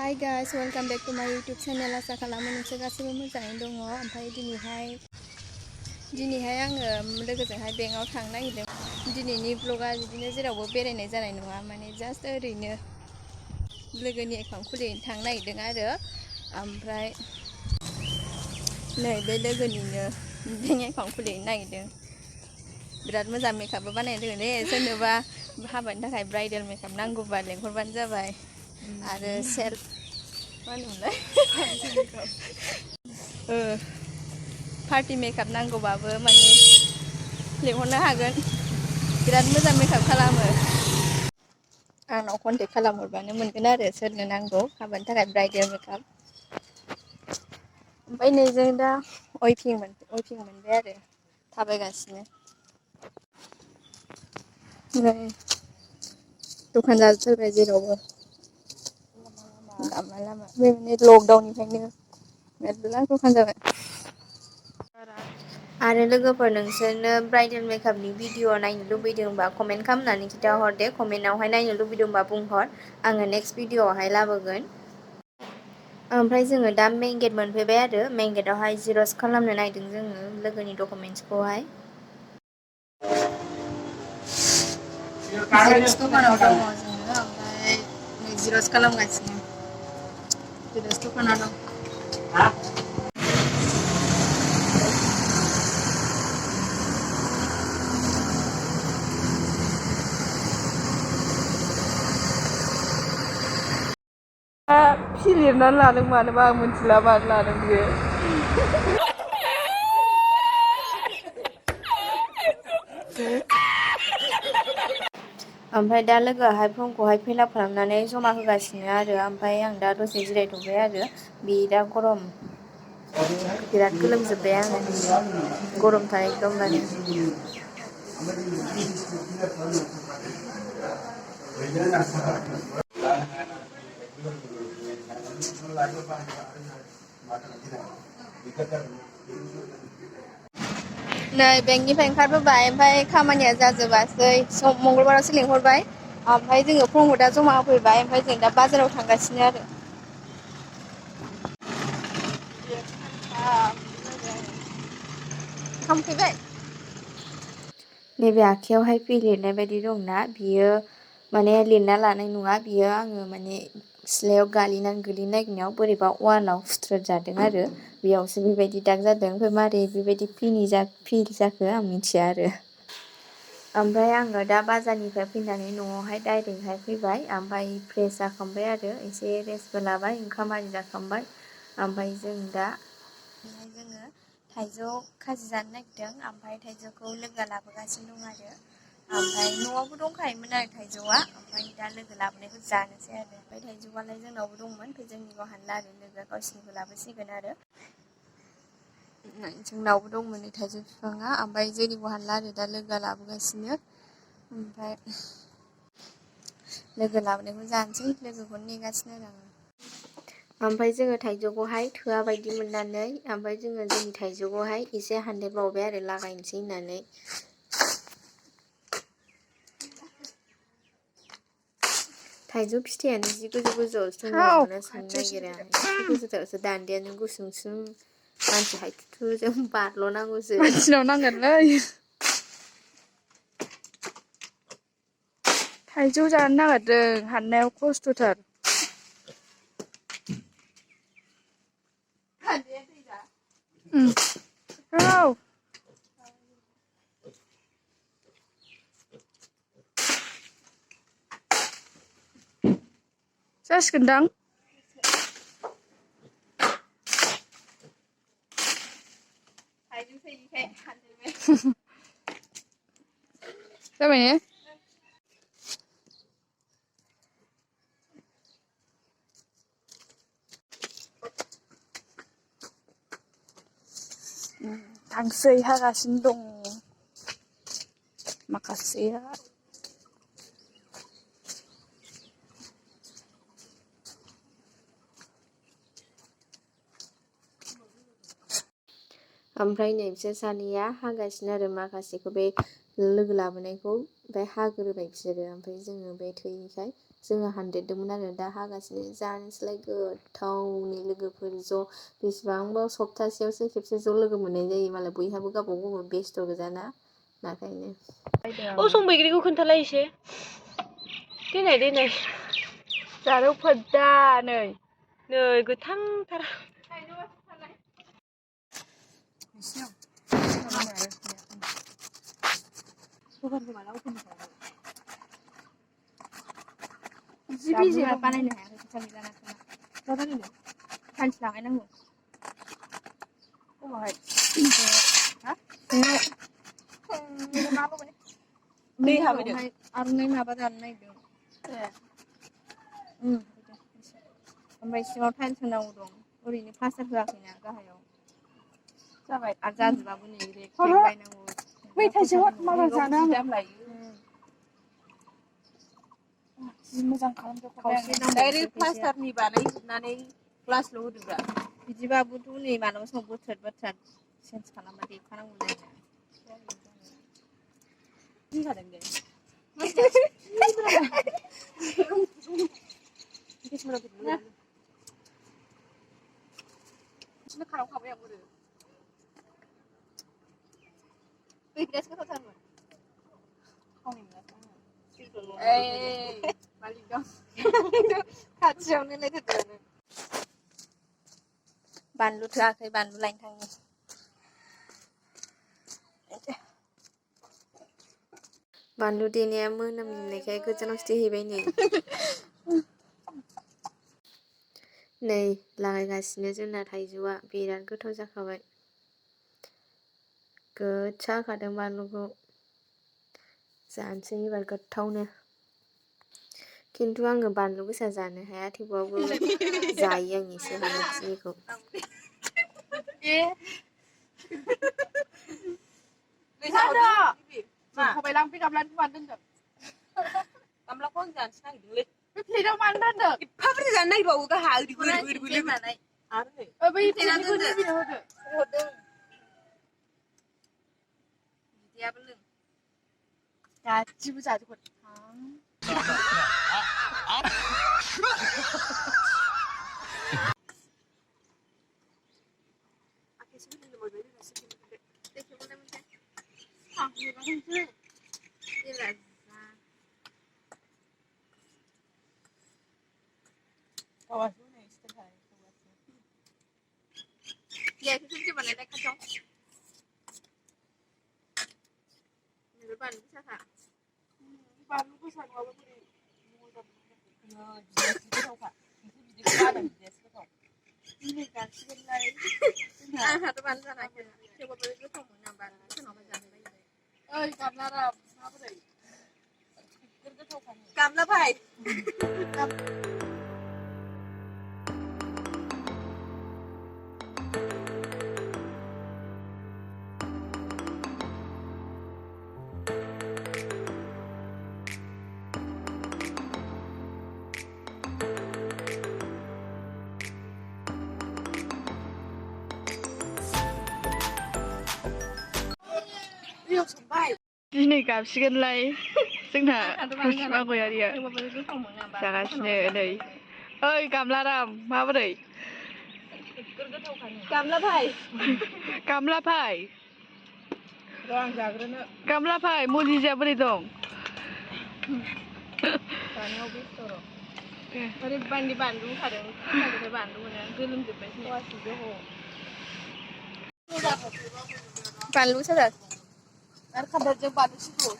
Hi guys, welcome back to my YouTube channel. आसा खालामो नोंसोर गासैबो मोजाङैनो दङ। ओमफ्राय दिनैहाय आङो लोगोजोंहाय बेंकआव थांनो नागिरदों। दिनैनि ब्लगा बिदिनो जेरावबो बेरायनाय जानाय नङा, माने जास्ट ओरैनो लोगोनि एकाउन्ट खुलिनो थांनो नागिरदों आरो। ओमफ्राय नै बे लोगोनिनो बेंक एकाउन्ट खुलिनो नागिरदों। बिराद मोजां मेकआपबो बानायनो रोङो दे, सोरनोबा हाबानि थाखाय ब्राइडेल मेकआप नांगौबा लेंहरबानो जाबाय। आरो सेल्फ मा होनोमोनलाय पार्टि मेकआप नांगौबाबो माने लिंहरनो हागोन। बिराद मोजां मेकआप खालामो। आंनाव कन्टेक्ट खालामहरबानो मोनगोन आरो सोरनो नांगौ हाबानि थाखाय ब्राइडेल मेकआप। ओमफ्राय नै जों दा अइफिं मोनबाय आरो थाबायगासिनो। दखान जाजोबथारबाय जेरावबो लामा बे माने लकडाउननिफ्रायनो मेरला दखान जाबाय। आरो लोगोफोर नोंसोरनो ब्राइडेल मेकआपनि भिडिअ नायनो लुबैदोंबा कमेन्ट खालामनानै खिन्थाहर दे। कमेन्टआवहाय नायनो लुबैदोंबा बुंहर, आङो नेक्स्ट भिडिअआवहाय लाबोगोन। ओमफ्राय जोङो दा मेइन गेट मोनफैबाय आरो मेइन गेटआवहाय जिर'क्स खालामनो नागिरदों जोङो लोगोनि डकुमेन्टसखौहाय। जिर'क्स दखानाव दङ जोङो, ओमफ्राय नै जिर'क्स खालामगासिनो। जिर'क्स दखानाव दं। फि लिरनानै लादों मानोबा आं मिथिला मानो लादों बियो। ओमफ्राय दा लोगोआहाय फर्मखौहाय फिलआप खालामनानै जमा होगासिनो आरो। ओमफ्राय आं दा दसे जिरायथ'बाय आरो। बिराद गरम, बिराद गोलोमजोब्बाय आङो दिनै, गरमथार एकदमबारे। नै बेंकनिफ्राय ओंखारबोबाय, ओमफ्राय खामानिया जाजोबासै, मंगलबारावसो लिंहरबाय। ओमफ्राय जोङो फर्मखौ दा जमा होफैबाय, ओमफ्राय जों दा बाजाराव थांगासिनो आरो। ओंखाम उखैबाय? नैबे आखायावहाय फि लिरनाय बायदि दंना, बियो माने लिरना लानाय नङा, बियो आङो माने सिलायाव गालिनानै गोलैनो नागिरनायाव बोरैबा वालाव फुथ्रोद जादों आरो। बेयावसो बेबायदि दाग जादों। ओमफ्राय मारै बेबायदि फिल जाखो आं मिथिया आरो। ओमफ्राय आङो दा बाजारनिफ्राय फैनानै न'आवहाय डाइरेक्टहाय फैबाय, ओमफ्राय फ्रेस जाखांबाय आरो, एसे रेस्टबो लाबाय, ओंखाम आरि जाखांबाय। ओमफ्राय जोङो थाइजौ खाजि जानो नागिरदों, ओमफ्राय थाइजौखौ लोगोआ लाबोगासिनो दं आरो। ओमफ्राय न'आवबो दंखायोमोन आरो थाइजौआ, ओमफ्राय दा लोगो लाबोनायखौ जानोसै आरो। ओमफ्राय थाइजौआलाय जोंनावबो दंमोन, ओमफ्राय जोंनिखौ हानला आरो लोगोआ गावसिनिखौ लाबोसिगोन आरो। जोंनावबो दंमोन नै थाइजौ बिफाङा, ओमफ्राय जोंनिखौ हानला आरो दा लोगोआ लाबोगासिनो। ओमफ्राय लोगो लाबोनायखौ जानोसै, लोगोखौनो नेगासिनो आरो आङो। ओमफ्राय जोङो थाइजौखौहाय थोआ बायदि मोननानै, ओमफ्राय जोङो जोंनि थाइजौखौहाय एसे हानदेरबावबाय आरो लागायनोसै होननानै। थाइजौ फिथाइयानो जि गोजौ गोजौआवसो दङ, मोना साननो नागिरा, एसे गोजौथारावसो दान्दायानो गुसुंसुं, मानसि हायथुथुजों बारल'नांगौसो। मानसिनाव नांगोनलै। थाइजौ जानो नागिरदों, हाननायाव खस्थ'थार। औ जासिगोनदां। जाबाय ने? गांसो हागासिनो दङ माखासेया। ओमफ्राय नै बिसोर सानैया हागासिनो आरो माखासेखौ, बे लोगो लाबोनायखौ, ओमफ्राय हाग्रोबाय बिसोरो, ओमफ्राय जोङो बे थोयैखाय जोङो हानदेरदोंमोन आरो दा हागासिनो जानोसैलाय गोथावनि लोगोफोर ज' बेसेबांबा सप्तासेयावसो खेबसे ज' लोगो मोननाय जायो मालाय बयहाबो गावबा गाव बेस्थ' गोजाना नाखायनो सं बैग्रिखौ खोन्थालाय एसे देनाय जारौ फोदा नै गोथांथार जाबुङा बानायनो हायाखै फैसा गैला ना सानसे लागायनांगौ अमाहाय हा दै हाबैदों आर'नाइ माबा दानो नागिरदों ओमफ्राय सिङाव टाइल्स होनांगौ दं ओरैनो प्लास्टार होआखैना गाहायाव जाबाय आरो जाजोबाबो नै रेक बायनांगौ बै थाइसेयाव माबा जानो आं दाम लायो जि मोजां खालामजोबखाबाय डाइरेक्ट प्लास्टारनि बानायजोबनानै ग्लासल' होदोंब्रा बिदिबाबोथ' नै मालाबा समाव बोथ्राद चेन्ज खालामना देखानांगौ जायो बुंखादों दे बिदिनो खालामखाबाय आं बोरो बैग्रियासो गोथावथारमोन मालिक दं खाथियावनो नायथारदों बानलु थोआखै बानलु लायनो थांनि बानलु देनाया मोनामनायखाय गोजानावसो देहैबाय नै लागायगासिनो जोंना थाइजौआ बिराद गोथाव जाखाबाय गोसा होखादों बानलुखौ जानोसै एबार गोथावनो खिन्थु आङो बानलु गोसा जानो हाया थेवबाबो जायो आं एसे हानायखिनिखौ जोंखबायलां बे गामलाखौ मानो दोनदों गामलाखौ आं जानोसो नागिरदोंलै बे प्लेटाव मानो दोनदों एफा बुरजा जानो नागिरबावो गाहा ओरैबो आरो बै प्लेटखौ निबिनो होदो हरदों बिदैयाबो लों गासिबो जाजोबगोन बानलु गोसाखा बानलु गोसा नङाबा बोरै गोथावखा बिदिखौ बादों बिदियासो गोथाव दिनै गासिगोनलाय आंहाथ' बानलु जानो हायाखै थेवबाबो गोथाव मोनो आं बानलु सोरनावबा जानो बायो ओइ गाबलारा माबोरै गामला बाय दिनै गाबसिगोनलाय जोंना खुसुमा गयारिया जागासिनो नै ओइ गामलाराम माबोरै गामला बाय गामला फाय र' आं जाग्रोनो गामला फाय मलिजाया बोरै दं जानायाव बेस्थ' र' ओरैबायदि बानलु होखादों बानलु मोनो गोलोमजोब्बाय बानलु गोसा आरो खान्थालजों बानलु सिब्र'